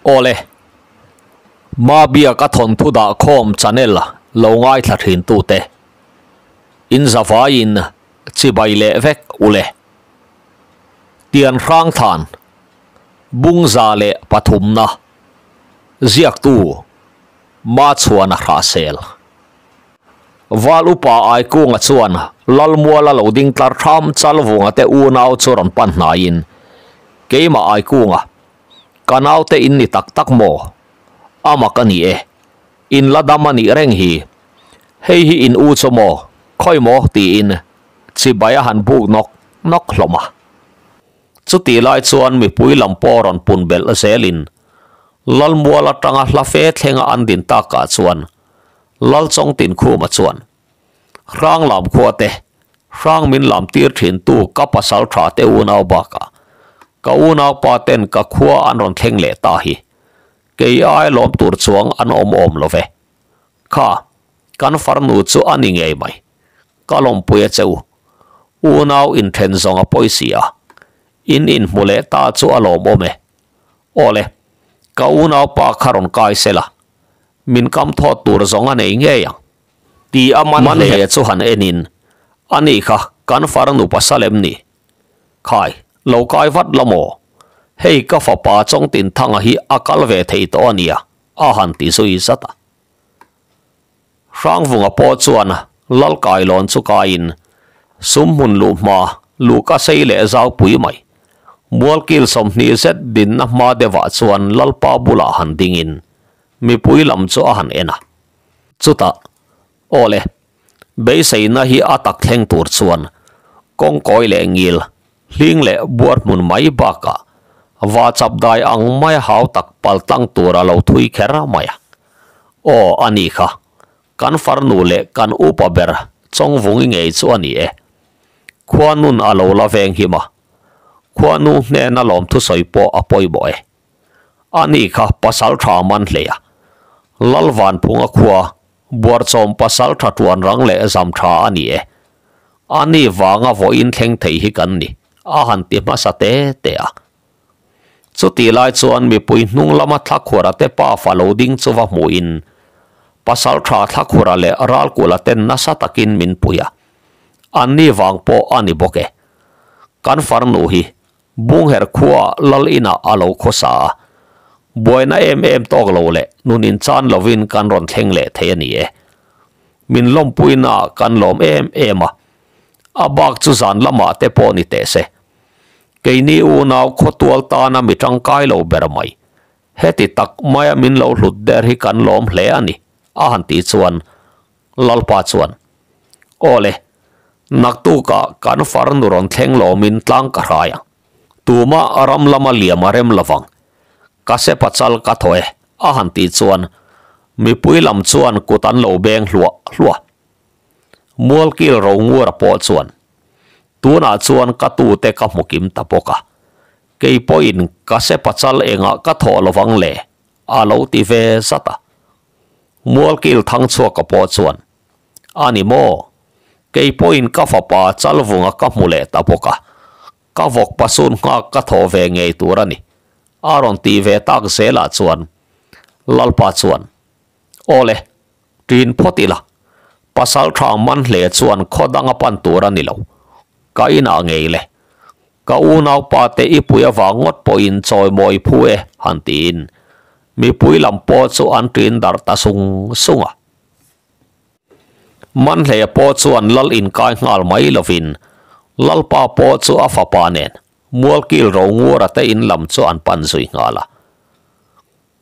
Awle. Mabiaka thawnthu dah khawm channel lo ngaithla thin tute. In zavaiin chibai leh vek ule. Tian hrang than Bungza leh pathumna ziaktu Machhuana Hrahsel. Val upa Aikunga chuan Lalmuala lo ding tlar tham Chalvunga te unau chu rawn pan hnaiin, Keimah Aikunga, ka naute in ni tak tak maw? A mak a ni e, in la dam a nih reng hi. Hei hi in u chu maw? Khawi maw? tiin chibai a han buk nawk nawk hlawm a. Chutih lai chuan mipui lam pawh rawn pun belh zelin Lalmual atanga hla fe thlenga an din takah chuan Lalchawngtinkhuma chuan Hrang lam khua te, hrang min lam tir thintu ka pasal tha te unau bakah ka unaupa ten ka khua an rawn thleng leh ta hi kei ai lawm tur chuang an awm awm lo ve. Kha, kan farnu chu a ni ngei mai. Ka lawmpui a che u. Unau inthen zawng a pawi si a, in inhmu leh ta chu a lawmawm e. Awle, ka unaupa kha rawn kai se la, min kam thawt tur zawng a nei ngei ang. Ti a man hle chu han enin, Ani kha kan farnu pasal em ni? Khai, lo kai vat la maw? Hei ka fapa Chawngtinthanga hi a kal ve thei tawh a nia, a han ti zui zat a. Hrangvunga pawh chuan Lalkailawn chu kaiin sum hmun luh hma luhka sei leh zau pui mai. Mualkil 20 zet dinna hma deuhah chuan Lalpa bulah han dingin mipui lam chu a han en a. Chutah, Awle, beiseina hi a tak thleng tur chuan kawngkawi leh ngil, hling leh buar hmun mai bakah va chap dai ang maia hau tak pal tlang tur a lo thui kher mai a. Aw, a ni kha, kan farnu leh kan upa ber Chawngvungi ngei chu a ni e. Khuanun a lo la veng him a, khuanu hnena lawmthusawi pawh a pawimawh e. A ni kha pasal tha man hlei a, Lalvanphunga khua buarchawm pasal tha tuan rang leh zam tha a ni e. A ni vanga vawiin thleng thei hi kan ni, a han ti hmasa te te a. Chutih lai chuan mipui hnung lama Thlakhura te pafa lo ding chu va hmuhin pasal tha Thlakhura leh Ralkula ten nasa takin min pui a, an ni vang pawh a ni bawk e. Kan farnu hi Bungher khua lal inah a lo khawsa a, buaina em em tawk lo leh nun inchan lovin kan rawn thleng leh thei a ni e. Min lawmpuina kan lawm em em a, a bak chu zan lamah te pawh ni teh se. Keini unau khawtual tana mi tangkai lo ber mai. Heti tak maia min lo hlut der hi kan lawm hle a ni, a han tih chuan Lalpa chuan, Awle, naktukah kan farnu rawn thleng lawmin tlang ka hrai ang. Tuma ram lama liam a rem lovang. Ka sepa chal ka thaw e, a han tih chuan mipui lam chuan kut an lo beng hluah hluah. Mualkil Rongura pawh chuan, Tunah chuan ka tute ka hmu kim ta bawk a, kei pawhin ka sepa chal engah ka thawh lovang le, a lo ti ve zat a. Mualkil Thangchhuaka pawh chuan, A ni maw? Kei pawhin ka fapa Chalvunga ka hmu leh ta bawk a, ka vawk pasun nghak ka thawh ve ngei tur a ni, a rawn ti ve tak zelah chuan Lalpa chuan, Awle, ṭin phawt ila, pasal ṭha man hle chuan khaw dang a pan tur a ni lo, ka inah ngei le, ka unaupa te i pui avang ngawt pawhin chawimawi phu e, han tiin mipui lam pawh chu an ṭin darh ta sung sung a. Man hle pawh chuan lal inkai nghal mai lovin Lalpa pawh chu a fapa nen Mualkil Rongura te in lam chu an pan zui nghal a.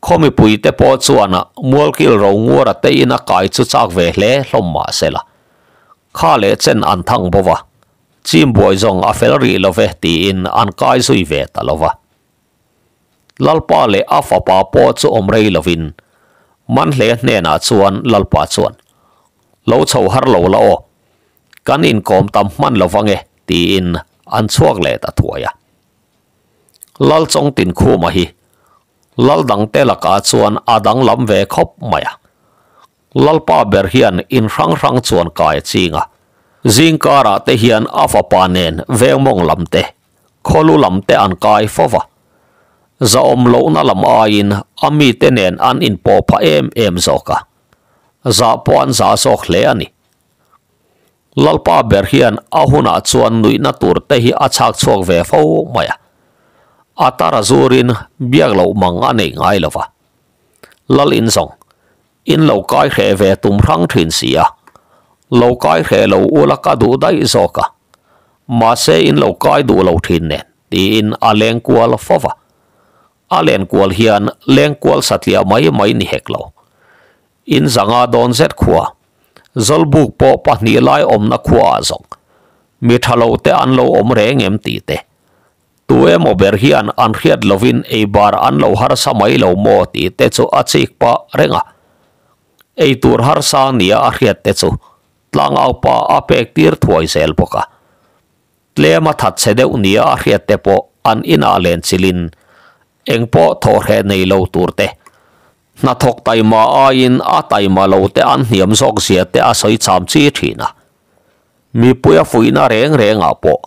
Khaw mipuite pawh chuan Mualkil Rongura te ina kai chu chak ve hle hlawm mah se la, kha leh chen an thang bo va, chim buai zawng a fel rih lo ve tiin an kai zui ve ta lo va. Lalpa leh a fapa pawh chu awm rei lovin Manhle hnenah chuan Lalpa chuan, Lo chho har lo la aw, kan inkawm tam hman lo vang e, tiin an chhuak leh ta thuai a. Lal Chawngtinkhuma hi Lal dangte lakah chuan a danglam ve khawp mai a. Lalpa ber hian in hrang hrang chuan kai a ching a, zingkarah te hian a fapa nen vengmawng lam te, khawlu lam te an kai fo va. Zahawm lohna lam aiin a mite nen an inpawh phah em em zawk a, zah pawh an zah zawk hle a ni. Lalpa ber hian a hunah chuan nuihna tur te hi a chhak chhuak ve fo mai a, a tar a zurin biak loh mang a nei ngai lo va. Lal in zawng, in lo kai hreh ve tum hrang thin si a, lo kai hreh lo ula ka duh daih zawk a, mahse in lo kai duh lo thin nen tiin a leng kual fo va. A len kual hian leng kual satliah mai mai ni hek lo. In zanga dawn zet khua, Zawlbuk pawh pahnih lai awmna khuaah zawng mi tha lo te an lo awm reng em tih te, tu emaw ber hian an hriat lovin ei bar an lo harsa mai lo maw tih te chu a chik pah reng a. Ei tur harsa nia a hriat te chu tlangaupa a pek tir thuai zel bawk a. Tlem a that chhe deuh nia a hriat te pawh an inah len chilin eng pawh thawhhreh nei lo tur te, hnathawk taima aiin a taima lo te an hniam zawk zia te a sawi cham chi thin a. Mipui a fuihna reng rengah pawh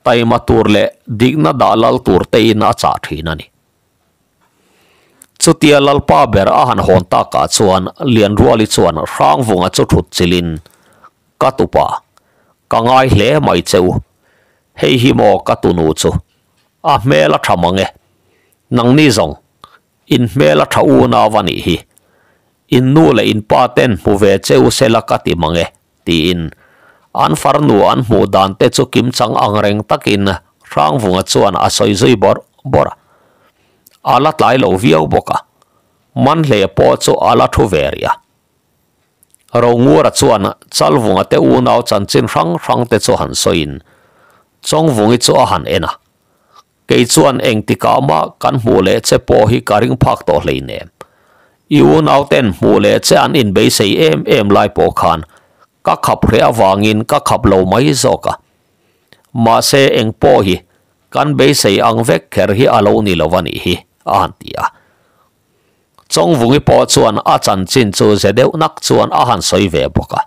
taima tur leh dikna dah lal tur tein a chah thin a ni. Chutia Lalpa ber a han hawn takah chuan Lianruali chuan Hrangvunga chu thut chilin Ka tupa, ka ngai hle mai che u. Hei hi maw ka tunu chu? A hmel a tha mang e. Nangni zawng, in hmel a tha unau a nih hi. In nu leh in pa ten hmu ve che u sela ka ti mang e, tiin an farnu an hmuh dan te chu kimchang ang reng takin Hrangvunga chuan a sawi zui bawrh bawrh a. A la tlai lo viau bawk a, Manhlei pawh chu a la thu ve rih a. Rongura chuan Chalvunga te unau chanchin hrang hrang te chu han sawiin Chawngvungi chu a han en a, Kei chuan engtikah mah kan hmuh leh che pawh hi ka ring phak tawh hleinem. I unau ten hmuh leh che an inbeisei em em lai pawh khan ka khap hreh avangin ka khap lo mai zawk a. Mahse eng pawh hi kan beisei ang vek kher hi a lo ni lo a nih hi, a han ti a. Chawngvungi pawh chuan a chanchin chu ze deuh nak chuan a han sawi ve bawk a.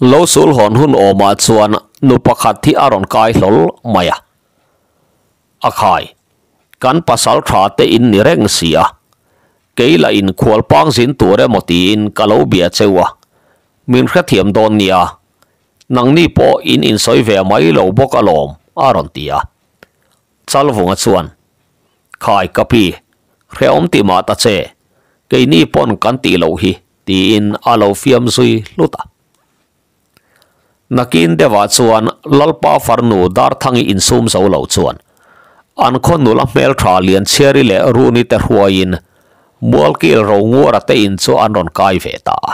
Lo sul hawn hun awmah chuan nu pakhat hi a rawn kai hlawl mai a. A khai, kan pasal tha te in ni reng si a, kei lah in khual pang zin tur emaw tiin ka lo bia cheu a, min hrethiam dawn nia, nangni pawh in insawi ve mai lo bawk alawm, a rawn ti a. Chalvunga chuan, Khai ka pi, hrehawm ti mah ta che, keini pawn kan tih loh hi, tiin a lo fiam zui hlut a. Nakin deuhah chuan Lalpa farnu Darthangi insum zo lo chuan an khaw nula hmeltha Lianchhiari leh Runi te hruaiin Mualkil Ronguara te in chu an rawn kai ve ta a.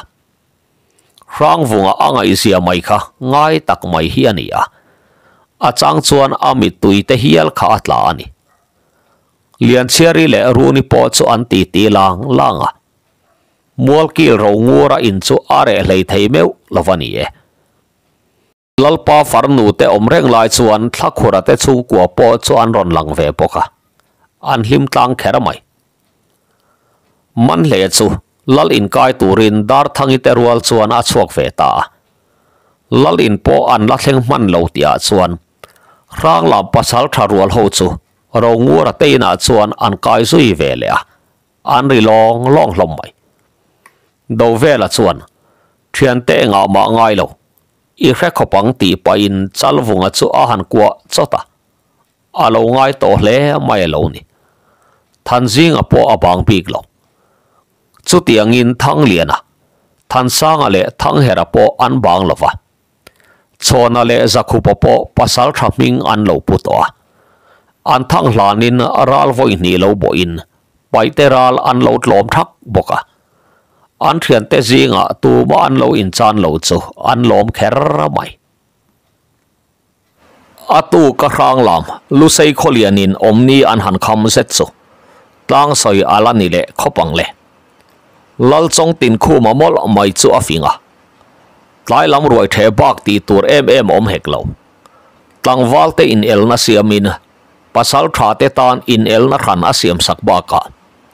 Hrangvunga a ngaihzia mai kha ngai tak mai hi a ni a, a chang chuan a mittui te hial kha a tla a ni. Lianchhiari leh Runi pawh chu an titi lang lang a, Mualkil Rongura in chu a reh hlei thei meuh lo va ni e. Lalpa farnu te awm reng lai chuan Thlakhura te chhungkua pawh chu an rawn lang ve bawk a, an hlim tlang kher mai. Manhle chu Lal inkai turin Darthangi te rual chuan a chhuak ve ta a. Lal in pawh an la thleng hman lo tihah chuan Hranglam pasal tha rual ho chu Rongura te inah chuan an kai zui ve leh a, an ri lawng lawng hlawm mai. Dovela chuan Thiante engah mah ngai lo, i hre khawp ang tih pahin Chalvunga chu a han kuah chawt a, a lo ngai tawh hle mai a lo ni. Thanzinga pawh a bang bik lo. Chutiangin Thangliana, Thansanga leh Thanghera pawh an bang lo va. Chhawna leh Zakhupa pawh pasal tha hming an lo pu tawh a. An thang hlanin ral vawi hnih lo bawhin paihte ral an lo tlawm thak bawk a. An thiante zingah tumah an lo inchan lo chu an lawm kher mai. A tu ka hrang lam Lusei khawlianin awmni an han kham zet chu tlang sawi a la ni leh khawp ang le. Lalchawng tinkhuma mawlh mai chu a fing a. Tlai lam ruai theh bak tih tur em em awm hek lo. Tlangval te inelna siamin pasal tha te tan inelna hran a siam sak bakah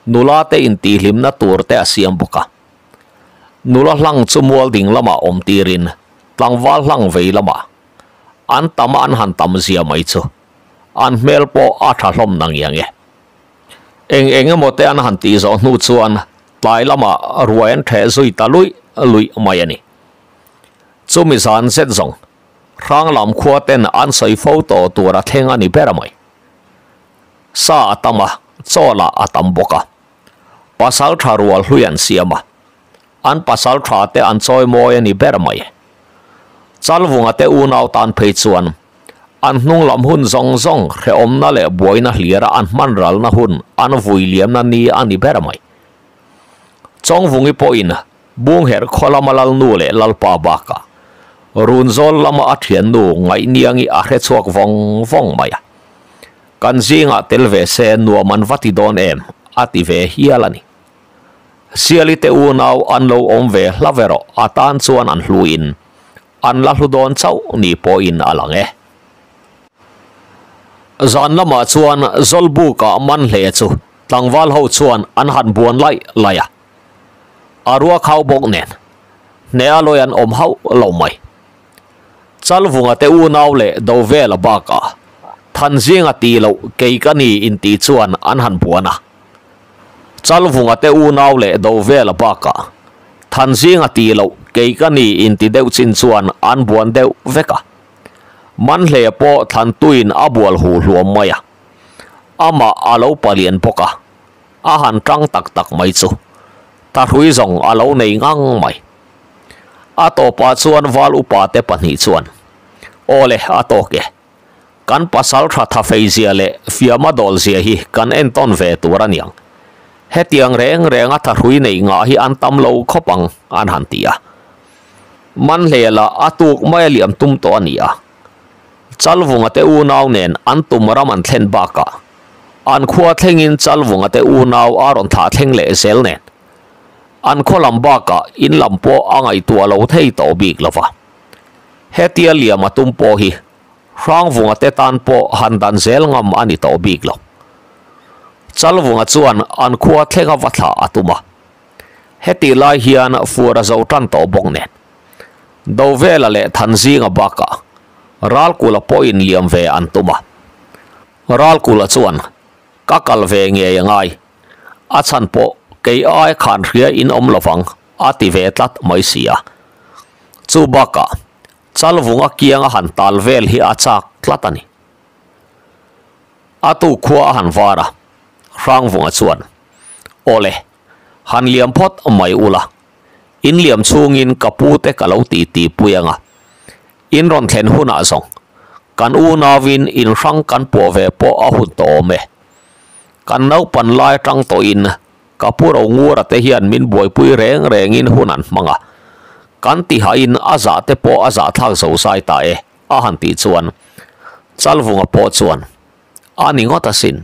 nula te intihhlimna tur te a siam bawk a. Nula hlang chu mual ding lamah awm tirin tlangval hlang vei lamah an tam a an han tam zia mai chu an hmel pawh a tha hlawm na ngiang e. Eng eng emaw te an han tih zawh hnu chuan tlai lamah ruai an ṭheh zui ta luih luih mai a ni. Chumi zan zet zawng Hranglam khua ten an sawi fo tawh tur a thleng a ni ber mai. Sa a tam a, chaw lah a tam bawk a. Pasal tha rual hlui an siam a, an pasal tha te an chawi mawi a ni ber mai. Chalvunga te unau tan phei chuan an hnung lam hun zawng zawng hrehawmna leh buaina hliara an hman ralna hun an vui liamna ni a ni ber mai. Chawngvungi pawhin Bungherh khaw lama Lalnu leh Lalpa bakah Runzawl lama a thiannu Ngaihniangi a hre chhuak vawng vawng mai a. Kan zingah tel ve se nuam an va ti dawn em? a ti ve hial a ni. Siali te unau an lo awm ve hla ve rawh a tan chuan an hluin an la hlu dawn chauh ni pawhin a lang e. Zan lamah chuan Zawlbukah man hle chu tlangval ho chuan an han buan laih laih a. A rua khau bawk nen hneh a lawi an awm hauh lo mai. Chalvunga te unau leh Dovela bakah Thanzinga tih loh kei ka ni intih chuan an han buan a. Chalvunga te unau leh Dovela bakah Thanzinga tih loh kei ka ni inti deuh chin chuan an buan deuh vek a. Manhlea pawh Thlantuiin a bual huh hluam mai a. Amah a lo palian bawk a. A han tang tak tak mai chu thahrui zawng a lo nei ngang mai. A tawpah chuan val upa te pahnih chuan, Aw le, a tawk e. Kan pasal tha tha fei zia leh fiama dawl zia hi kan entawn ve tur a niang. Hetiang reng renga thahrui neih ngah hi an tam lo khawp ang, an han ti a. Manhlela a tuk mai a liam tum tawh a ni a. Chalvunga te unau nen an tum ram an thlen bakah an khua thlengin Chalvunga te unau a rawn thlah thleng leh zel nen an khaw lam bakah in lam pawh a ngaihtuah lo thei tawh bik lo va. Hetia liam a tum pawh hi Hrangvunga te tan pawh han dan zel ngam a ni tawh bik lo. Chalvunga chuan an khua thlenga va thlah a tum a. Hetih lai hian fur a zo tan tawh bawk nen Dovela leh Thanzinga bakah Ralkula pawhin liam ve an tum a. Ralkula chuan, Ka kal ve ngei a ngai. A chhan pawh kei ai khan hria in awm lovang a ti ve tlat mai si a. Chu bakah Chalvunga kianga han tal vel hi a chak tlat a ni. A tu khua a han var a, Hrangvunga chuan, Awle, han liam phawt mai ula. In liam chhungin ka pu te ka lo ti ti pui ang a, in rawn thlen hunah zawng kan unauin in hrang kan puah ve pawh a hun tawh awm e. Kan naupan lai atang tawhin ka pu ro ngura te hian min buaipui reng rengin hun an hmang a, kan tihain a zah te pawh a zahthlak zo zai ta e a han tih chuan Chalvunga pawh chuan a ni ngawt asin,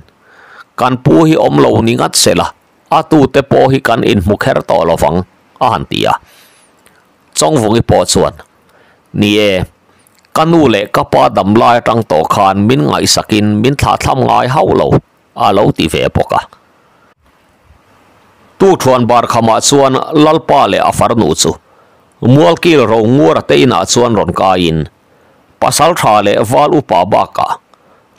kan pu hi awm lo ni ngat sela A tute pawh hi kan inhmu kher tawh lo vang, a han ti a. Chawngvungi pawh chuan, Ni e, ka nu leh ka pa dam lai atang tawh khan min ngaihsakin min thlahthlam ngai hauh lo, a lo ti ve bawk a. Tu thuan bar khamah chuan Lalpa leh a farnu chu Mualkil ro nguara te inah chuan rawn kaiin pasal tha leh val upa bakah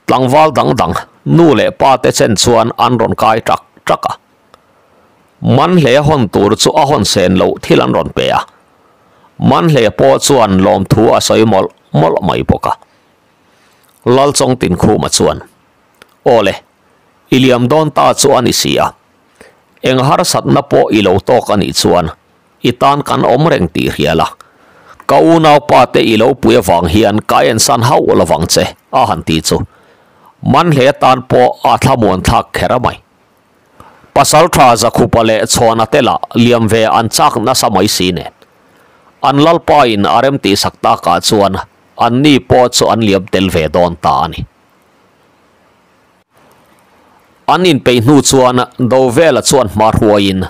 Tlangval dang dang, nu leh pa te chen chuan an rawn kai ṭak ṭak a. Manhle hawn tur chu a hawn sen loh thil an rawn pe a. Manhle pawh chuan lawmthu a sawi mawlh mawlh mai bawk a. Lalchawng Tinkhuma chuan, Aw le, i liam dawn ta chu a ni si a. Eng harsatna pawh i lo tawk a nih chuan I tan kan awm reng tih hria la, ka unaupa te i lo pui avang hian ka ensan hauh lovang che, a han ti chu. Manhle tan pawh a thlamuan thlak kher a mai. Pasaltha Zakhupa leh Chhawna te lah liam ve an chak nasa mai si nen. An lalpa in a rem tih sak takah chuan an ni pawh chu an liam tel ve dawn ta a ni. An inpeih hnu chuan Dovela chuan hma hruaiin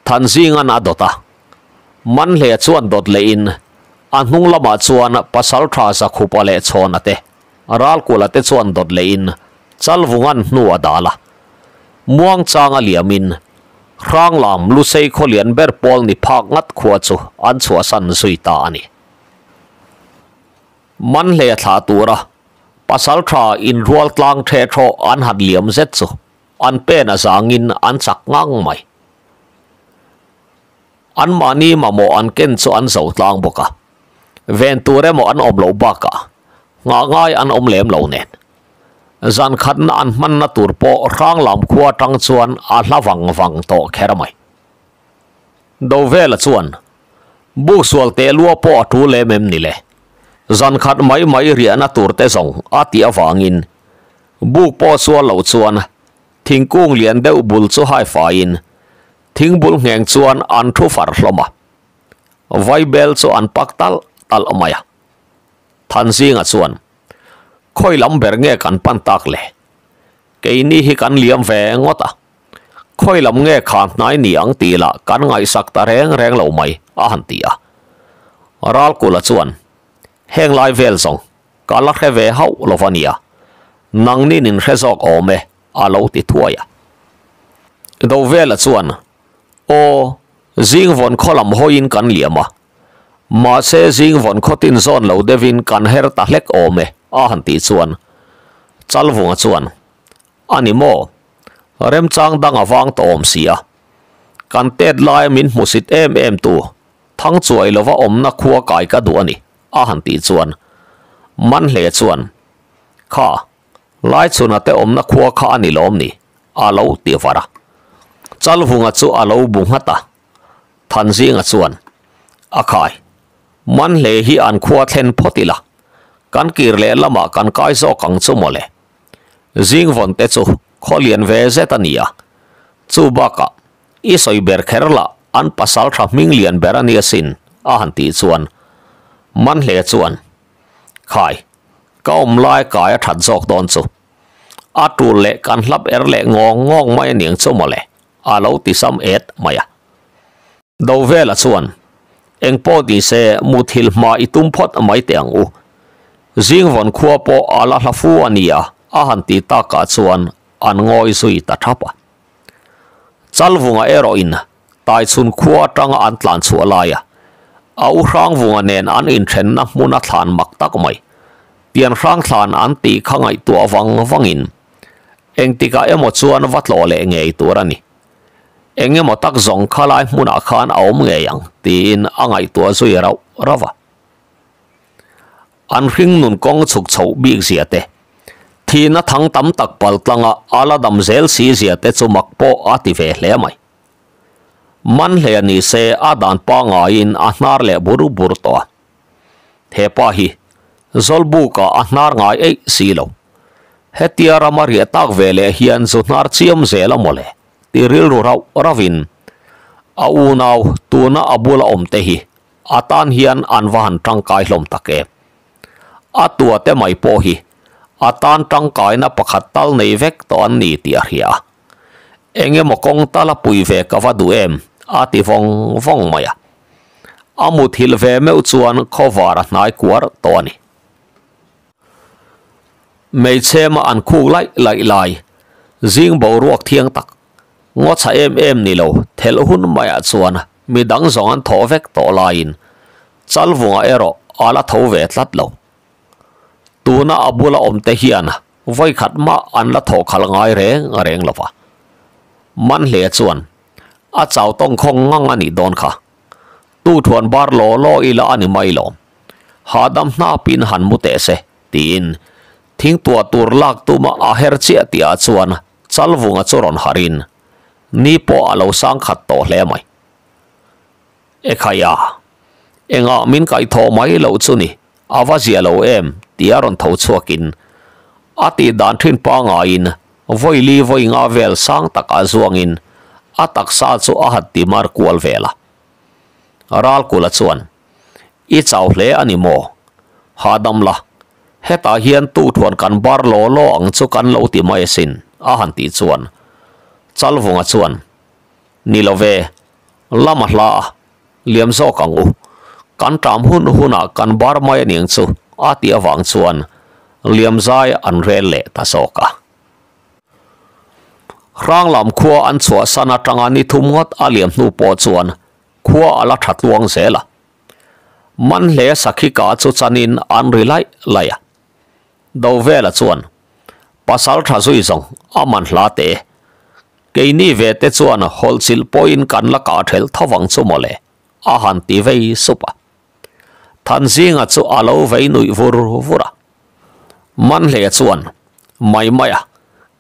Thanzinga'n a dawt a, Manhlea chuan dawt lehin a hnung lamah chuan Pasaltha Zakhupa leh Chhawna te, Ralkula te chuan dawt lehin Chalvunga'n hnu a dal a. Muangchanga liamin Hranglam Lusei khawlian ber pawl ni phak ngat khua chu an chhuahsan zui ta a ni. Manhlea thlah tura Pasal tha inrual tlang the thaw an han liam zet chu an pen a zangin an chak ngang mai. An mahni mamawh an ken chu an zo tlang bawk a, ven tur emaw an awm loh bakah nghah ngai an awm lem lo nen. Zan khatna an hmanna tur pawh hranglam khua atang chuan a hla vang vang tawh kher mai. Dovela chuan, Buk sual teh lua pawh a tul em em ni le? Zan khat mai mai riahna tur te zawng a tih avangin buk pawh sual loh chuan thingkung lian deuh bul chu hai faiin thingbul ngheng chuan an thu far hlawm a. Vaibel chu an pak talh talh mai a. Thanzinga chuan, Khawi lam ber nge kan pan tak le? Keini hi kan liam ve ngawt a. Khawi lam nge kha hnai ni ang tih lah kan ngaihsak ta reng reng lo mai, a han ti a. Ralkula chuan, Heng lai vel zawng ka la hre ve hauh lo va nia, nangnin in hre zawk awm e, a lo ti thuai a. Dovela chuan, Aw, zing vawn khaw lam hawiin kan liam a, mahse zing vawn khaw tin zawn lo deuhin kan her ta hlek awm e, a han tih chuan Chalvunga chuan, A ni maw? Remchang dang a vang tawh awm si a. Kan tet laia min hmusit em em tu, thang chuai lova awmna khua kai ka duh a ni, a han tih chuan Manhle chuan, Kha, Laichhuna te awmna khua kha a ni lawm ni? a lo ti var a. Chalvunga chu a lo bu nghat a. Thanzinga chuan, A khai, Manhle hi an khua thlen phawt ila, kan kir leh lamah kan kai zawk ang chu mawle. Zingvawn te chu khaw lian ve zet a ni a, chu bakah i sawi ber kher lah an pasal tha hming lian ber a ni asin a han tih chuan Manhle chuan, Khai, ka awm lai kai a that zawk dawn chu. A tul leh kan hlap er leh ngawng ngawng mai aniang chu mawle a lo ti sam et mai a. Dovela chuan, Eng pawh ni se muthilh hma i tum phawt mai teh ang u. Zingvawn khua pawh a la hla fu a nia a han ti takah chuan an ngawi zui ta thap a. Chalvunga erawhin Taichhun khua atanga an tlan chhuah laia a u Hrangvunga nen an inthenna hmuna thlan mak tak mai, Pianhrang thlan an tih kha ngaihtuah vang vangin engtikah emaw chuan va tlawh leh ngei tur a ni. Eng emaw tak zawng khalai hmunah khan a awm ngei ang tiin a ngaihtuah zui rauh rauh a. An hring nun kawng chhuk chhoh bik zia te, thihna thang tam tak pal tlanga a la dam zel si zia te chu mak pawh a ti ve hle mai. Man hle ni se a dan pangaiin a hnar leh bur bur tawh a. He pa hi Zawlbukah a hnar ngai eih si lo. Hetia rama riah tak ve leh hian zu hnar chiam zel a mawle ti rilru rauh rauhin a unau tuna a bula awm te hi a tan hian an va han tangkai hlawm tak em. A tua te mai pawh hi a tan tangkaina pakhat tal nei vek tawh an ni tih a hria a. Eng emaw kawng tal a pui ve ka va duh em a ti vawng vawng mai a. A muthilh ve meuh chuan khawvar a hnai kuar tawh a ni. Hmeichhema an khuk laih laih lai, zing boruak thiang tak, ngaw chha em em ni lo thelh hun maiah chuan mi dang zawng an thawh vek tawh laiin Chalvunga erawh a la tho ve tlat lo. Tuna a bula awmte hian vawikhat mah an la thawh khalh ngai reng reng lo va. Manhle chuan a chau tawngkhawng ngang a nih dawn kha. Tu thuan bar law law ila a ni mai lo. Hahdam hnapin han mu teh se, tiin thingtuah tur lak tuma a her chiah tihah chuan Chalvunga chu rawn harin ni pawh a lo sang khat tawh hle mai. Ekhaiha, engah min kaihthawh mai loh chu ni, a va zia lo em? tia rawn tho chhuakin a tih dan thin pangaiin vawi li vawi nga vel sang takah zuangin a taksa chu a han ti mar kual vel a. Ralkula chuan, I chau hle a ni maw? Hahdam la, hetah hian tukthuan kan bar law law ang chu kan lo ti mai asin, a han tih chuan Chalvunga chuan, Ni lo ve, lama hla a, liam zawk ang u. Kan ṭam hun hunah kan bar mai aniang chu, a tih avang chuan liam zai an rel leh ta zawk a. Hranglam khua an chhuahsan atanga ni thum ngawt a liam hnu pawh chuan khua a la tha tluang zel a. Manhle sakhi kah chu chanin an ri laih laih a. Dovela chuan pasal tha zui zawng a man hla teh e. Keini ve te chuan hawlhchilh pawhin kan la kah ṭhelh tho vang chu mawle, a han ti vei sup a. Thanzinga chu a lo vei nuih vur vur a. Manhlea chuan, Mai mai a,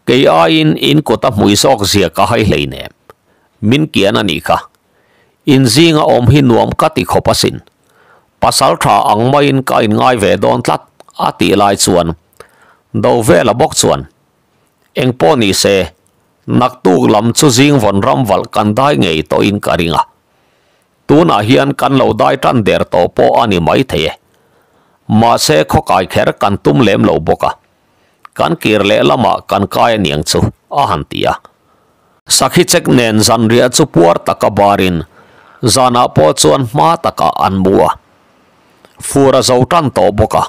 kei aiin in kut a hmui zawk zia ka hai hleinem. Min kian a nih kha. In zinga awm hi nuam ka ti khawp asin. Pasal tha ang maiin ka inngai ve dawn tlat, a tih lai chuan Dovela bawk chuan, Eng pawh ni se, naktuk lam chu zing vawn ram valh kan dai ngei tawhin ka ring a. Tunah hian kan lo dai tan der tawh pawh a ni maithei e. Mahse khawkai kher kan tum lem lo bawk a. Kan kir leh lamah kan kai aniang chu, a han ti a. Sakhi chek nen zanriah chu puar taka barin zanah pawh chuan hma takah an mu a. Fur a zo tan tawh bawk a,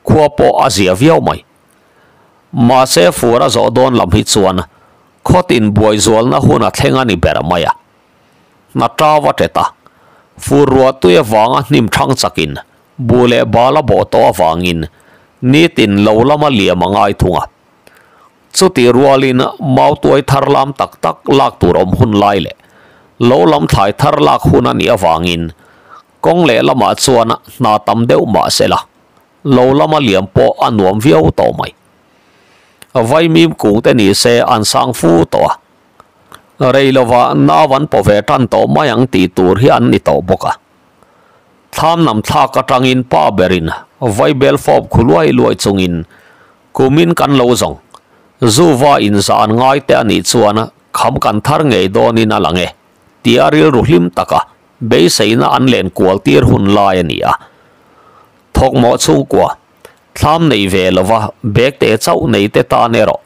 khua pawh a zia viau mai. Mahse fur a zawh dawn lam hi chuan khawtin buai zualna hun a thleng a ni ber mai a. Hna tau a tet a, fur ruah tui avanga hnim thang chakin bu leh bal a bawh tawh avangin nitin lo lama liam a ngai thung a. Chutih rualin mau tuai thar lam tak tak lak tur awm hun lai leh lo lam thlai thar lak hun a nih avangin kawng leh lamah chuan hna tam deuh mah se la, lo lama liam pawh a nuam viau tawh mai. Vaimim kung te ni se an sang fu tawh a, rei lova nau an paw ve tan tawh mai ang tih tur hi an ni tawh bawk a. Thlam nam thlak atangin pa berin vaibel fawp khu luai luai chungin kumin kan lo zawng, zuva inzah an ngai te a nih chuan kham kan thar ngei dawnin a lang e tia rilru hlim taka beiseina an len kual tir hun lai a ni a. Thawkmawh chhungkua, thlam nei ve lova bag te chauh nei te tan erawh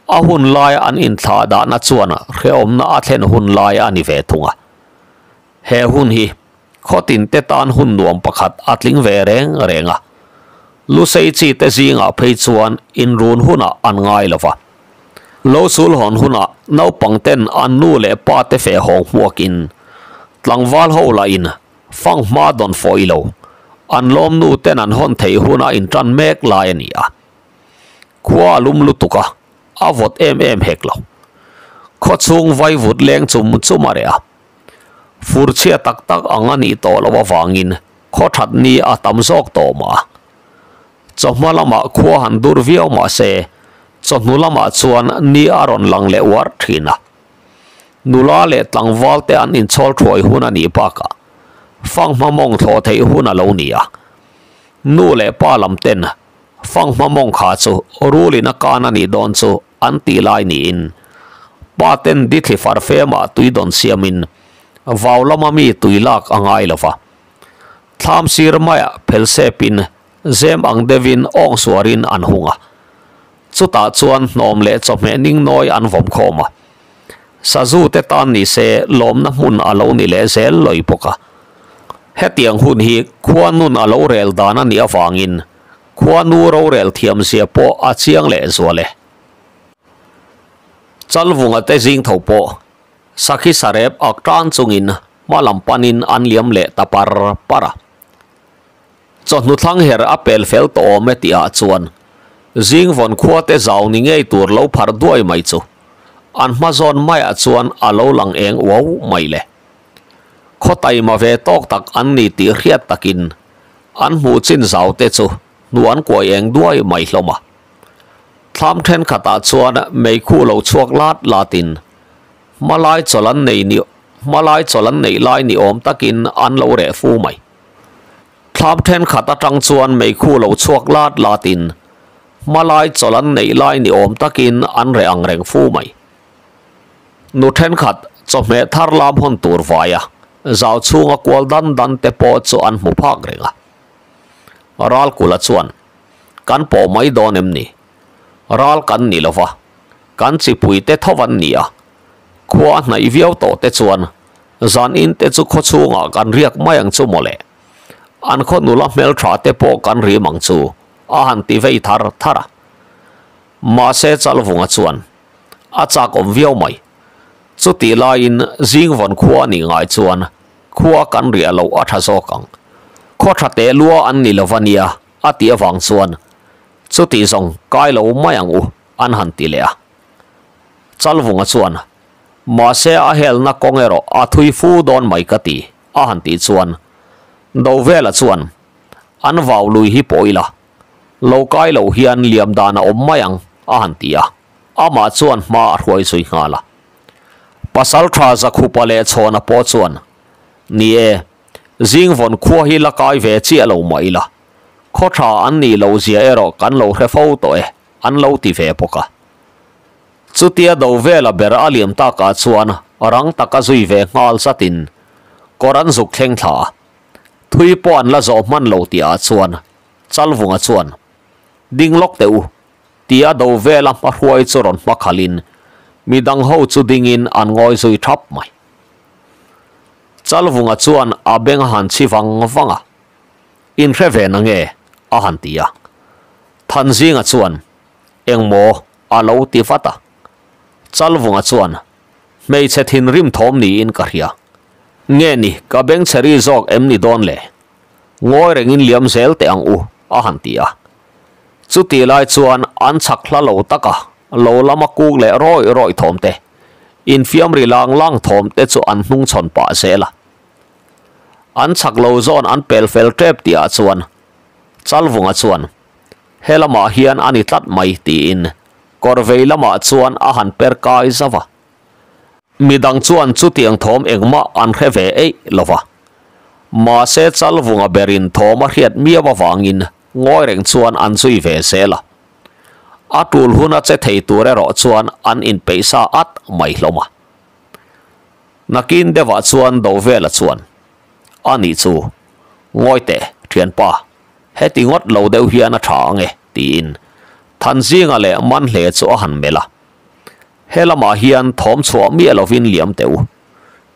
a hun laia an inthlah dahna chuan hrehawmna a thlen hun lai a ni ve thung a. He hun hi khawtin te tan hun nuam pakhat a tling ve reng reng a. Lusei chi te zingah phei chuan inrun hunah an ngai lova. Lo sul hawn hunah naupang ten an nu leh pa te feh hawng hmuakin tlangval ho lahin Fang hma dawn fawh i lo. An lawm nu ten an hawn theih huna intan mek lai a ni a. Khua a lum lutuk a, a vawt em em hek lo. Khaw chhung vai vut leng chum chum a reh a. Fur chhia tak tak ang a nih tawh loh avangin khaw that ni a tam zawk tawh mah a. Chawhma lamah khua han dur viau mah se, chawhnu lamah chuan ni a rawn lang leh uar thin a. Nula leh tlangval te an inchhawl thuai hun a nih bakah fanghma mawng thlawh theih hun a lo ni a. Nu leh pa lam ten fanghma mawng kha chu rulin a kan a nih dawn chu an tih lai niin pa ten dithli far femah tui dawn siamin vau lama mi tui lak a ngai lo va. Thlam sir maiah phel sepin zem ang deuhin awng suarin an hung a. Chutah chuan hnawm leh chawhmeh ning nawi an vawm khawm a. Sazu te tan ni se lawmna hmun a lo ni leh zel lawi bawk a. Hetiang hun hi khua nun a lo rel dan a nih avangin khua nu rorel thiam zia pawh a chiang leh zual e. Chalvunga te zing tho pawh sakhi sarep ak tan chungin hma lam panin an liam leh ta par par a. Chawhnu thlang her a pel fel tawh awm e tih ah chuan zing vawn khua te zau ni ngei tur lo phar duai mai chu an hma zawn maiah chuan a lo lang eng uau mai le. Khaw taima ve tawk tak an ni tih hriat takin an hmuh chin zau te chu hnu an kuai eng duai mai hlawm a. Thlam thenkhatah chuan meikhu lo chhuak lat latin hmalai chawlh an nei ni hmalai chawlh an neih lai ni awm takin an lo reh fu mai. Thlam thenkhat atang chuan meikhu lo chhuak lat latin hmalai chawlh an neih lai ni awm takin an reh ang reng fu mai. Nu thenkhat chawhmeh thar lam hawn tur vaia zau chhunga kual dan dan te pawh chu an hmu phak reng a. Ralkula chuan, Kan pawh mai dawn em ni? Ral kan ni lova, kan chipui te tho an ni a. Khua a hnaih viau tawh te chuan zan in te chu khaw chhungah kan riak mai ang chu mawle. An khaw nula hmeltha te pawh kan rim ang chu a han ti vei thar thar a. Mahse Chalvunga chuan a chak awm viau mai. Chutih laiin Zingvawn khua a nih ngai chuan khua kan riah loh a tha zawk ang. Khaw tha teh lua an ni lova nia a tih avang chuan chutih zawng kai lo mai ang u an han ti leh a. Chalvunga chuan. Mahse a helna kawng erawh a thui fu dawn mai ka ti, a han tih chuan Dovela chuan an vau lui hi pawh ila, lo kai loh hian liam dan a awm mai ang, a han ti a, amah chuan hma a hruai zui nghal a. Pasaltha Zakhupa leh Chhawna pawh chuan, Ni e, Zingvawn khua hi la kai ve chiah lo mah ila, khaw tha an nih loh zia erawh kan lo hre fo tawh e, an lo ti ve bawk a. Chutia do vela ber a liam takah chuan rang taka zui ve nghal zatin kawr an zuk thleng thla a. Thui pawh an la zawh hman lo tihah chuan Chalvunga chuan, Ding lawk teh u, tia do vela hmahruai chu rawn hmakhalhin midang ho chu dingin an ngawi zui thap mai. Chalvunga chuan a beng a han chhi vang vang a, In hre ve na nge? a han ti a. Thanzinga chuan, Engmaw? a lo ti vat a. Chalvunga chuan, Hmeichhe thinrim thawm niin ka hria. Nge ni, ka bengchhe ri zawk em ni dawn le? Ngawi rengin liam zel teh ang u, a han ti a. Chuti lai chuan an chhak hla lo tak a, lo lama kuk leh rawih rawih thawm te, infiam ri lang lang thawm te chu an hnung chhawn pah zel a. An chhak lo zawn an pel fel tep tihah chuan Chalvunga chuan, He lamah hian a ni tlat mai, tiin kawr vei lamah chuan a han per kai zauh a. Midang chuan chutiang thawm engmah an hre ve eih lo va. Mahse Chalvunga berin thawm a hriat miau avangin ngawi reng chuan an zui ve zel a. A tul huna che thei tur erawh chuan an inpeih sa at mai hlawm a. Nakin deuhah chuan Dovela chuan, A nih chu, ngawi teh, thianpa, heti ngawt lo deuh hian a tha ang e, tiin Thanzinga leh Manhle chu a han melh a. He lamah hian thawm chhuah miah lovin liam teh u.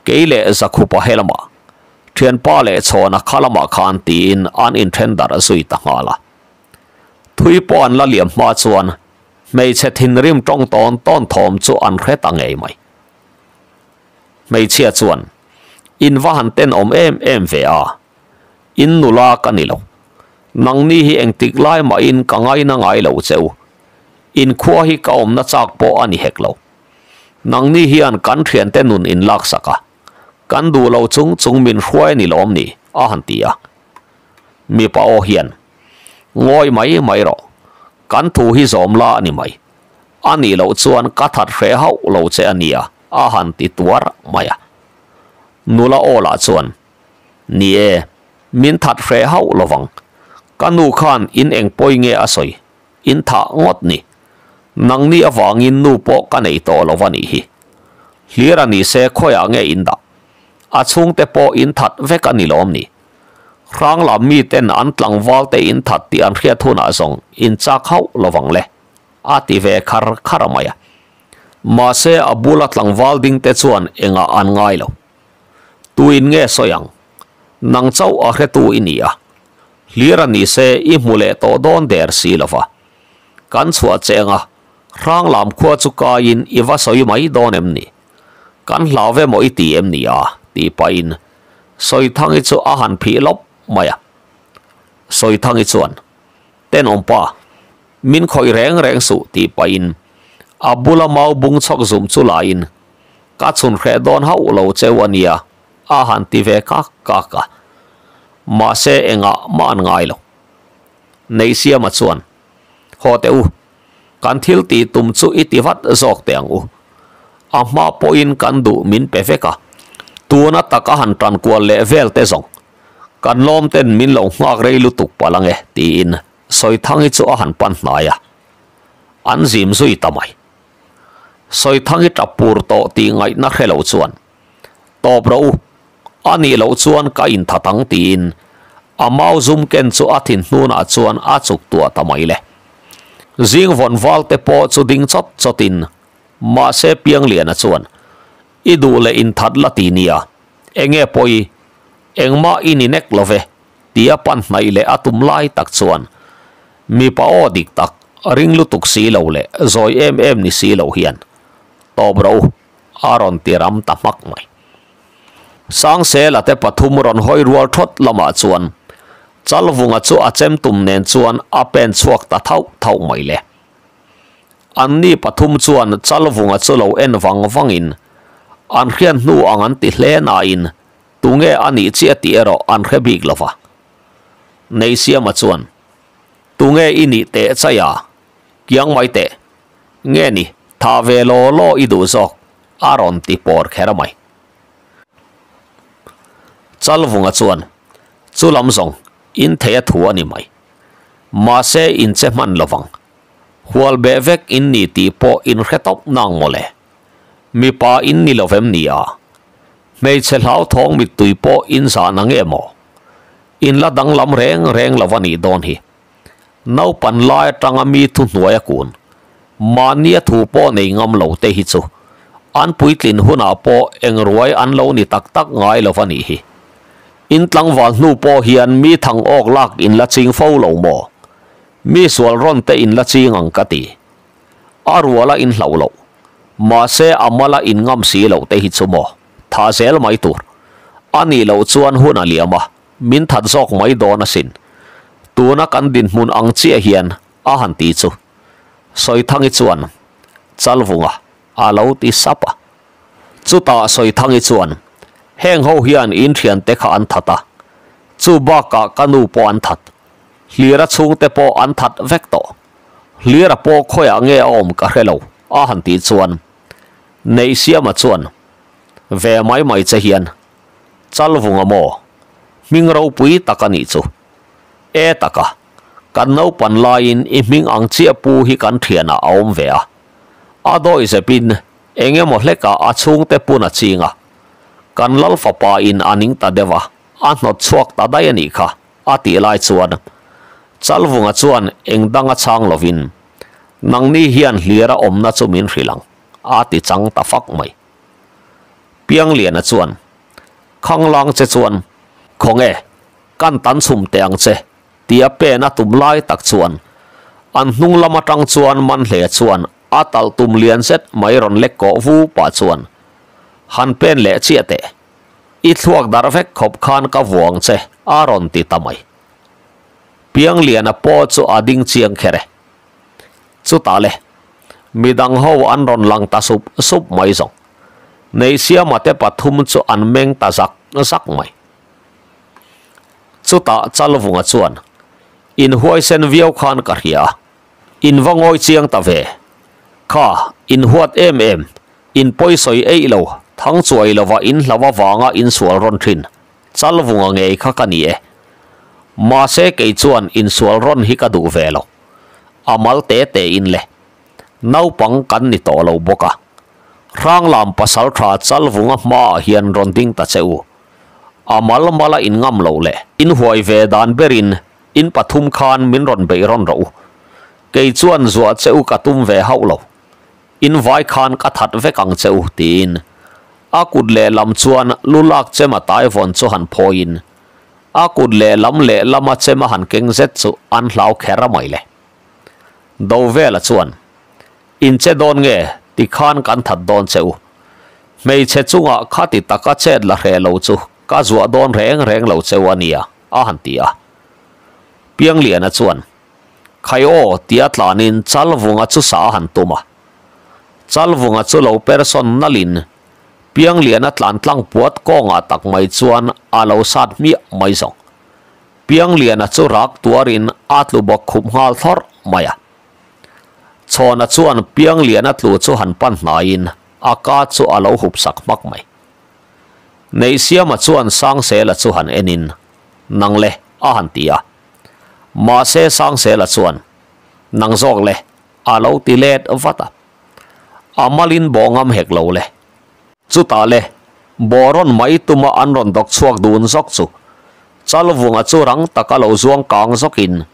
Kei leh Zakhupa he lamah, thianpa leh Chhawna kha lamah khan tiin an inthen darh zui ta nghal a. Thui pawh an la liam hma chuan hmeichhe thinrim tawng tawn tawn thawm chu an hre ta ngei mai. Hmeichhia chuan, In va han tenawm em em ve a, in nula ka ni lo. Nangni hi engtik lai mahin ka ngaina ngai lo che u. Inkhua hi ka awmna chak pawh a ni hek lo. Nangni hian kan thiante nun in laksak a, kan duh lo chung chung min hruai a ni lawm ni? a han ti a. Mipa aw hian, Ngawi mai mai rawh, kan thu hi zawm la a ni mai. A nih loh chuan ka that hreh hauh lo che a nia, a han ti tuar mai a. Nula aw lah chuan, Ni e, min that hreh hauh lovang. Ka nu khan in eng pawi nge a sawi? In thah ngawt ni. Nangni avangin nu pawh ka nei tawh lo a nih hi. Hlir a ni se khawiah nge in dah? A chhungte pawh in that vek a ni lawm ni? Hrang lam miten an tlangval te in that tih an hriat hunah zawng in chak hauh lovang le, a ti ve khar khar mai a. Mahse a bula tlangval ding te chuan engah an ngai lo. Tuin nge sawi ang? Nang chauh a hretu i ni a. Hlir a ni se i hmu leh tawh dawn der si lo va. Kan chhuah che anga hrang lam khua chu kaiin i va sawi mai dawn em ni? Kan hlau ve maw i ti em ni a? tih pahin Sawithangi chu a han phih lawp mai a. Sawithangi chuan, Tenawmpa, min khawih reng reng suh tih pahin a bula mau bung chhawk zum chu laiin, Ka chhun hreh dawn hauh lo cheu a nia, a han ti ve kak kak a. Mahse engah mah an ngai lo. Neihsiama chuan, Haw teh u, kan thil tih tum chu i ti vat zawk teh ang u. A hma pawhin kan duh min pe vek a, tuna taka han tan kual leh vel te zawng, kan lawm ten min lo nghak rei lutuk palh ang e, tiin Sawithangi chu a han pan hnai a. An zim zui ta mai. Sawithangi tap pur tawh tih ngaihna hre lo chuan, Tawp rawh u, a nih loh chuan ka inthat ang tiin a mau zum ken chu a thin hnunah chuan a chuk tuah ta mai le. Zing vawn val te pawh chu ding chawt chawtin, mahse Piangliana chuan, I duh leh inthat la ti nia, enge pawi, engmah i ni nek lo ve, tia pan hnaih leh a tum lai tak chuan mipa aw dik tak, ring lutuk si lo leh zawi em em ni si lo hian, Tawp rawh u, a rawn ti ram ta hmak mai. Sangsela te pathum rawn hawi rual thawt lamah chuan Chalvunga chu a chem tum nen chuan a pen chhuak ta thauh thauh mai le. Anni pathum chuan Chalvunga chu lo en vang vangin An hriat hnu ang an ti hle nain tunge a nih chiah tih erawh an hre bik lo va. Neisiama chuan, Tunge i nih teh chai a? Kiang mai teh. Nge ni, tha ve law law i duh zawk, a rawn ti pawr kher mai. Chalvunga chuan, Chu lam zawng, in thei a thu a ni mai. Mahse in che hman lo vang. Hual beh vek in ni tih pawh in hre tawp nang mawle. Mipa in ni lo vem ni a? Hmeichhe hlauthawng mittui pawh in zahna nge maw? In la danglam reng reng lo a nih dawn hi. Naupan lai atanga mi thu hnuai a kun, mahnia thu pawh nei ngam lo te hi chu an puitlin hunah pawh eng ruai an lo ni tak tak ngai lo a nih hi. In tlangval hnu pawh hian mi thang awk lak in la ching fo lo maw? Mi sual rawn te in la ching ang ka ti. A ruala in hlauh loh, mahse a mala in ngam si loh te hi chu maw tha zel mai tur. A nih loh chuan hun a liam a, min that zawk mai dawn asin. Tuna kan dinhmun ang chiah hian a han ti chu Sawithangi chuan Chalvunga a lo ti sap a. Chutah Sawithangi chuan, Heng ho hian in thiante kha an that a, chu bakah ka nu pawh an that, Hlira chhungte pawh an that vek tawh. Hlira pawh khawiah nge a awm ka hre lo, a han tih chuan Neihsiama chuan, Ve mai mai che hian Chalvunga maw? Hming ropui tak a nih chu. E taka, kan naupan laiin i hming ang chiah pu hi kan thianah a awm ve a. A dawi zepin eng emaw hlekah a chhungte pun a ching a. Kan lal fapa in a ning ta deuh a, a hnawt chhuak ta daih a nih kha, a tih lai chuan Chalvunga chuan eng dang a chhang lovin, Nangni hian hlir a awmna chu min hrilh ang, a ti chang ta fak mai. Piangliana chuan, Khanglang che chuan, Khawnge, kan tan chhum teh ang che, tia pen a tum lai tak chuan, an hnung lam atang chuan Manhlea chuan a talh tum lian zet mai rawn lek kawh vu pah chuan, Han pen leh chiah teh, i thluak darh vek khawp khan ka vuang che, a rawn ti ta mai. Piangliana pawh chu a ding chiang kher e. Chutah le, midang ho an rawn lang ta sup sup mai zawng. Neihsiama te pathum chu an meng ta zak zak mai. Chutah Chalvunga chuan, In huaisen viau khan ka hria a, in va ngawi chiang ta ve. Kha, in huat em em, in pawisawi eih lo, thang chuai lova in hlau avanga in sual rawn thin. Chalvunga ngei kha ka ni e. Mahse kei chuan insual rawn hi ka duh ve lo. A mal te te in le. Naupang kan ni tawh lo bawk a. Hranglam pasal tha Chalvunga hmaah hian rawn ding ta che u. A mal mala in ngam lo le. In huai ve dan berin in pathum khan min rawn beih rawn rawh u. Kei chuan zuah che u ka tum ve hauh lo. In vai khan ka that vek ang che u, tiin a kut lehlam chuan lu lak chem a tai vawn chu han phawiin a kut lehlam lehlama chem a han keng zet chu an hlau kher a mai le. Dovela chuan, In che dawn nge? Tikhan kan that dawn che u. Hmeichhe chungah khati taka chet la hreh lo chu ka zuah dawn reng reng lo che u a nia, a han ti a. Piangliana chuan, Khai aw tia tlanin Chalvunga chu sa a han tum a. Chalvunga chu lo person nalin Piangliana tlan tlang puat kawngah tak mai chuan a lo sat hmiah mai zawng. Piangliana chu rak tuarin a tlu bawk khup nghal thlawrh mai a. Chhawna chuan Piangliana tlu chu han pan hnaiin a ka chu a lo hup sak hmak mai. Neihsiama chuan Sangsela chu han enin, Nang le, a han ti a. Mahse Sangsela chuan, Nang zawk le, a lo ti let vat a. A malin bawh ngam hek lo le. Chutah le, bawh rawn mai tuma an rawn dawk chhuak dun zawk chu Chalvunga chu rang taka lo zuang kang zawkin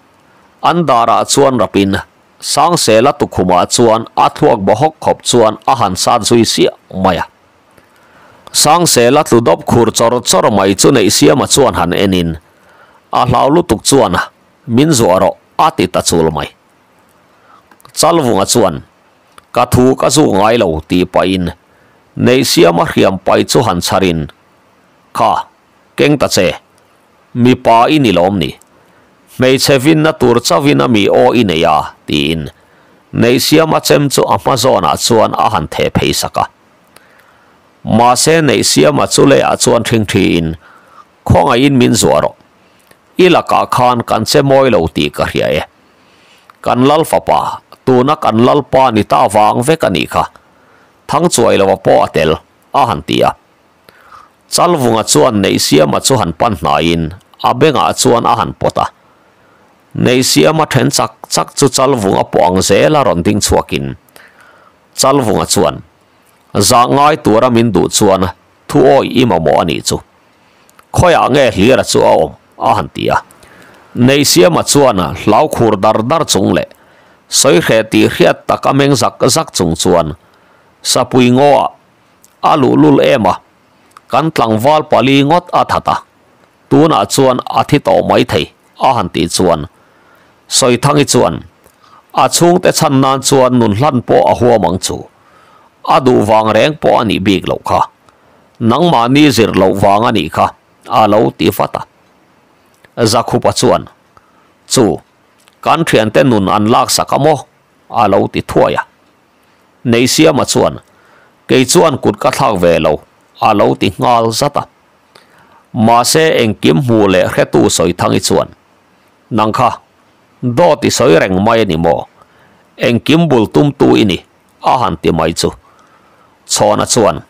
an darah chuan rapin Sangsela tukhumah chuan a thluak bawhawk khawp chuan a han sat zui siah mai a. Sangsela tlu dawp khur chawr chawr mai chu Neihsiama chuan han enin A hlau lutuk chuan min zuah rawh a ti ta chul mai. Chalvunga chuan, Ka thu ka zuk ngai lo tih pahin Neihsiama hriam pai chu han chharin, Kha, keng ta che. Mipa i ni lawm ni. Hmeichhe vinna tur chauhin a mi aw i nei a, tiin Neihsiama chem chu a hma zawnah chuan a han theh phei sak a. Mahse Neihsiama chu leiah chuan ṭhingṭhiin, Khawngaihin min zuah rawh. I lakah khan kan che mawi lo tih ka hria e. Kan lal fapa, tuna kan lalpa ni ta vang vek a nih kha. Thang chuai lova pawh a tel, a han ti a. Chalvunga chuan Neihsiama chu han pan hnaiin a bengah chuan a han pawt a. Neihsiama then chak chak chu Chalvunga pawh ang zela rawn ding chhuakin Chalvunga chuan, Zah ngai tura min duh chuan thu awih i mamawh a nih chu. Khawiah nge Hlira chu a awm? a han ti a. Neihsiama chuan hlau khur dar dar chung leh sawi hreh tih hriat tak a meng zak zak chung chuan Sapui ngaw-ah a luhlul em a, kan tlangval pali ngawt a that a, tunah chuan a thi tawh mai thei a han tih chuan Sawithangi chuan a chhungte chhan nan chuan nun hlan pawh a huam ang chu, a duh vang reng pawh a nih bik loh kha, nangmahni zir loh vang a nih kha a lo ti vat a. Zakhupa chuan, Chu, kan thiante nun an laksak a maw? a lo ti thuai a. Neihsiama chuan, Kei chuan kut ka thlak ve lo, a lo ti nghal zat a. Mahse engkim hmu leh hretu Sawithangi chuan, Nang kha, dawt i sawi reng mai a ni maw? Engkim bul tumtu i ni, a han ti mai chu. Chhawna chuan,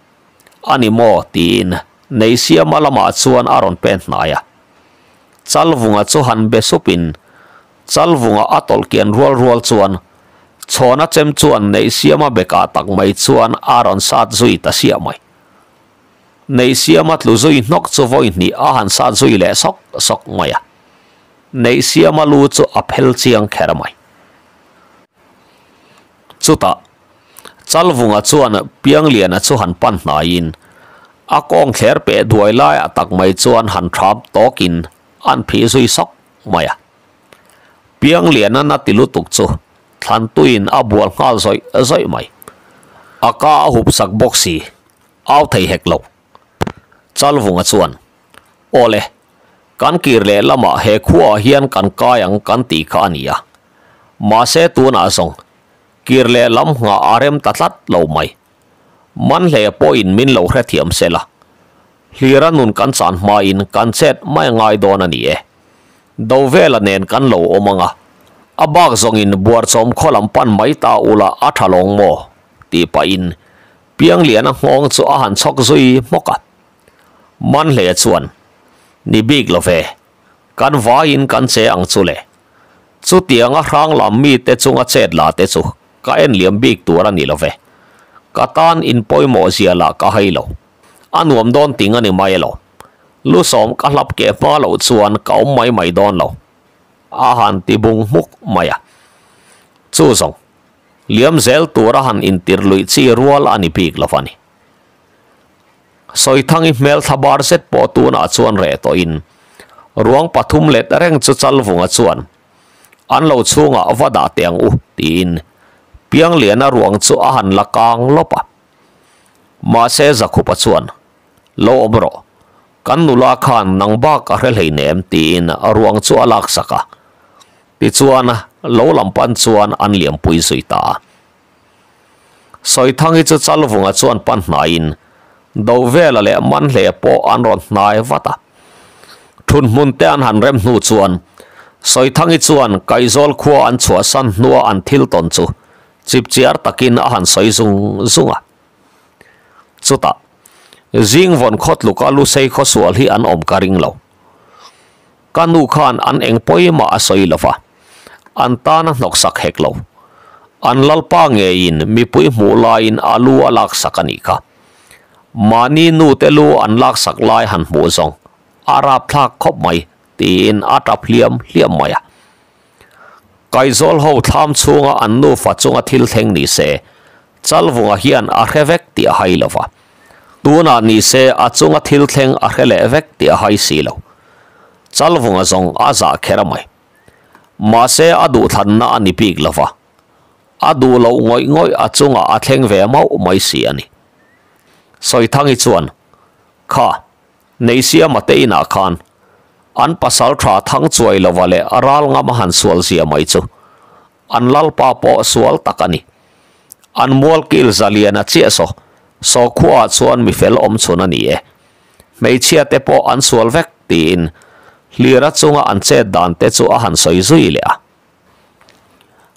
A ni maw? tiin Neihsiama lamah chuan a rawn pen hnai a. Chalvunga chu han be supin Chalvunga a tawlh kian rual rual chuan Chhawna chem chuan Neihsiama bekah tak mai chuan a rawn sat zui ta siah mai. Neihsiama tlu zui hnawk chu vawi hnih a han sat zui leh sawk sawk mai a. Neihsiama lu chu a phel chiang kher mai. Chutah Chalvunga chuan Piangliana chu han pan hnaiin a kawng thler peh duai laiah tak mai chuan han thap tawkin an phih zui sawk mai a. Piangliana na ti lutuk chu thlantuiin a bual nghal zawih zawih mai. A ka a hup sak bawk si, au thei hek lo. Chalvunga chuan, Awle, kan kir leh lamah he khuaah hian kan kai ang kan tih kha a ni a. Mahse tunah zawng, kir leh lam nghah a rem ta tlat lo mai. Manhle pawhin min lo hrethiam se la. Hlira nun kan chan hmain kan chet mai a ngai dawn a ni e. Dovela nen kan lo awm ang a, a bak zawngin buarchawm khaw lam pan mai ta ula a tha lawng maw? tih pahin Piangliana nghawng chu a han chhawk zui hmawk a. Manhle chuan, Ni bik lo ve, kan vaiin kan che ang chu le. Chutianga hrang lam mite chunga chet la te chu ka en liam bik tur a ni lo ve. Ka tan inpawimawh zia lah ka hai lo. A nuam dawn ting a ni mai elo. Lusawm ka hlap keh hma loh chuan ka awm mai mai dawn lo. A han ti bung hmuk mai a. Chu zawng, liam zel tura han intir luih chi rual a ni bik lo va ni. Sawithangi hmel thla bar zet pawh tunah chuan reh tawhin ruang pathum let reng chu Chalvunga chuan an lo chhungah va dah teh ang u tiin Piangliana ruang chu a han la kang lawp a. Mahse Zakhupa chuan, Lo awm rawh, kan nula khan nang bak a hre hleinem tiin ruang chu a laksak a. Tichuan lo lam pan chuan an liampui zui ta a. Sawithangi chu Chalvunga chuan pan hnaiin Dovela leh Manhle pawh an rawn hnai vat a. Thunhmun te an han rem hnu chuan Sawithangi chuan Kaizawl khua an chhuahsan hnua an thil tawn chu chipchiar takin a han sawi zung zung a. Chutah, Zingvawn khaw tluka Lusei khaw sual hi an awm ka ring lo. Ka nu khan an eng pawimah a sawi lo va, an tan a hnawksak hek lo. An lalpa ngeiin mipui hmuh laiin a lu a laksak a nih kha. Mahni nute lu an laksak lai han hmuh zawng a rapthlak khawp mai tiin a tap hliam hliam mai a. Kaizawl ho thlam chhunga an nufa chunga thil thleng ni se, Chalvunga hian a hre vek tih a hai lo va. Tunah ni se a chunga thil thleng a hre leh vek tih a hai si lo. Chalvunga zawng a zah kher a mai. Mahse a duhthlanna a ni bik lo va. A duh loh ngawih ngawih a chungah a thleng ve mauh mai si a ni. Sawithangi chuan, Kha, Neihsiama te inah khan an pasal tha thang chuai lova leh ral ngam a han sual zia mai chu an lalpa pawh sual tak a ni. An mualkil zalian a chiah saw. Saw khuaah chuan mi fel awm chhun a ni e. Hmeichhia te pawh an sual vek tiin Hlira chunga an chet dan te chu a han sawi zui leh a.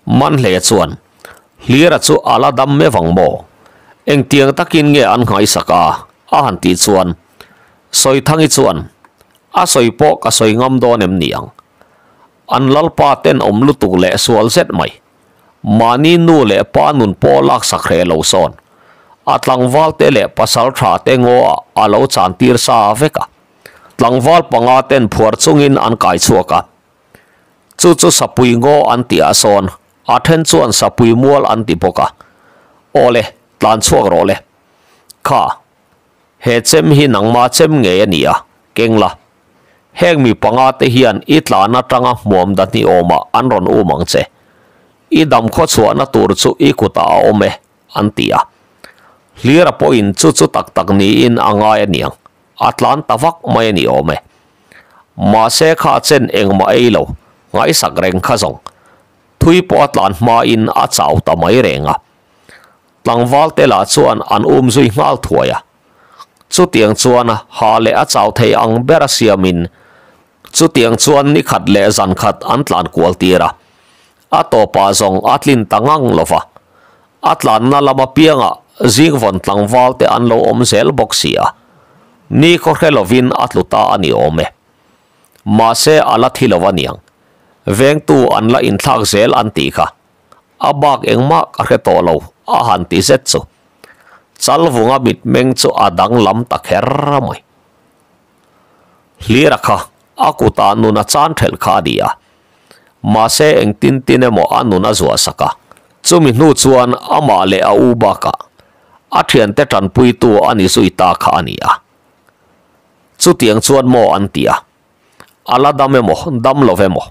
Manhlea chuan, Hlira chu a la dam meuh ang maw? Engtiang takin nge an nghaisak a? a han tih chuan Sawithangi chuan, A sawi pawh ka sawi ngam dawn em ni ang? An lalpa tenawm lutuk leh sual zet mai. Mahni nu leh pa nun pawh laksak hreh lo sawn a tlangval te leh pasal tha te ngaw ah a lo chan tir sa vek a. Tlangval panga ten phuar chungin an kai chhuak a. Chu chu sapui ngaw an tih ah sawn a then chuan sapui mual an ti bawk a. Awle, tlan chhuak rawh le. Kha. He chem hi nangma chem ngei a ni a, keng la. Heng mi panga te hian i tlan atanga hmuam da hni awmah an rawn um ang che. I dam khaw chhuahna tur chu i kutah a awm e, an ti a. Hlira pawhin chu chu tak tak niin a ngai a niang, a tlan ta vak mai a ni awm e. Mahse kha chen engmah ei lo, ngaihsak reng kha zawng. Thui pawh a tlan hmain a chau ta mai reng a. Tlangval te lah chuan an um zui nghal thuai a. Chutiang chuan ha leh a chau thei ang ber a siamin chutiang chuan ni khat leh zan khat an tlan kual tir a. A tawpah zawng a tlin ta ngang lo va. A tlanna lam apiangah zingvawn tlangval te an lo awm zel bawk si a. Ni khaw hre lovin a tlu ta a ni awm e. Mahse a la thi lo a niang. Vengtu an la inthlak zel an tih kha. A bak engmah ka hre tawh lo, a han ti zet chu. Chalvunga mitmeng chu a danglam ta kher mai. Hlira kha a kutah nun a chan thelh kha a ni a. Mahse engtin tin emaw a nun a zuah sak a. Chumi hnu chuan amah leh a u bakah a thiante tanpuitu a ni zui ta kha a ni a. Chutiang chuan maw an ti a. A la dam emaw, dam lo emaw?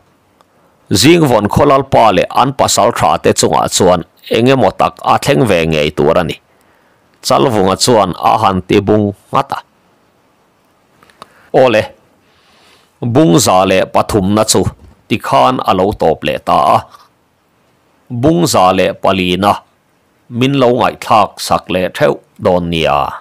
Zingvawn khawlalpa leh an pasal tha te chungah chuan eng emaw tak a thleng ve ngei tur a ni. Chalvunga chuan a han ti bung nghat a. Awle, Bungza leh pathumna chu tikhan a lo tawp leh ta a. Bungza leh palina min lo ngaihthlak sak leh theuh dawn nia.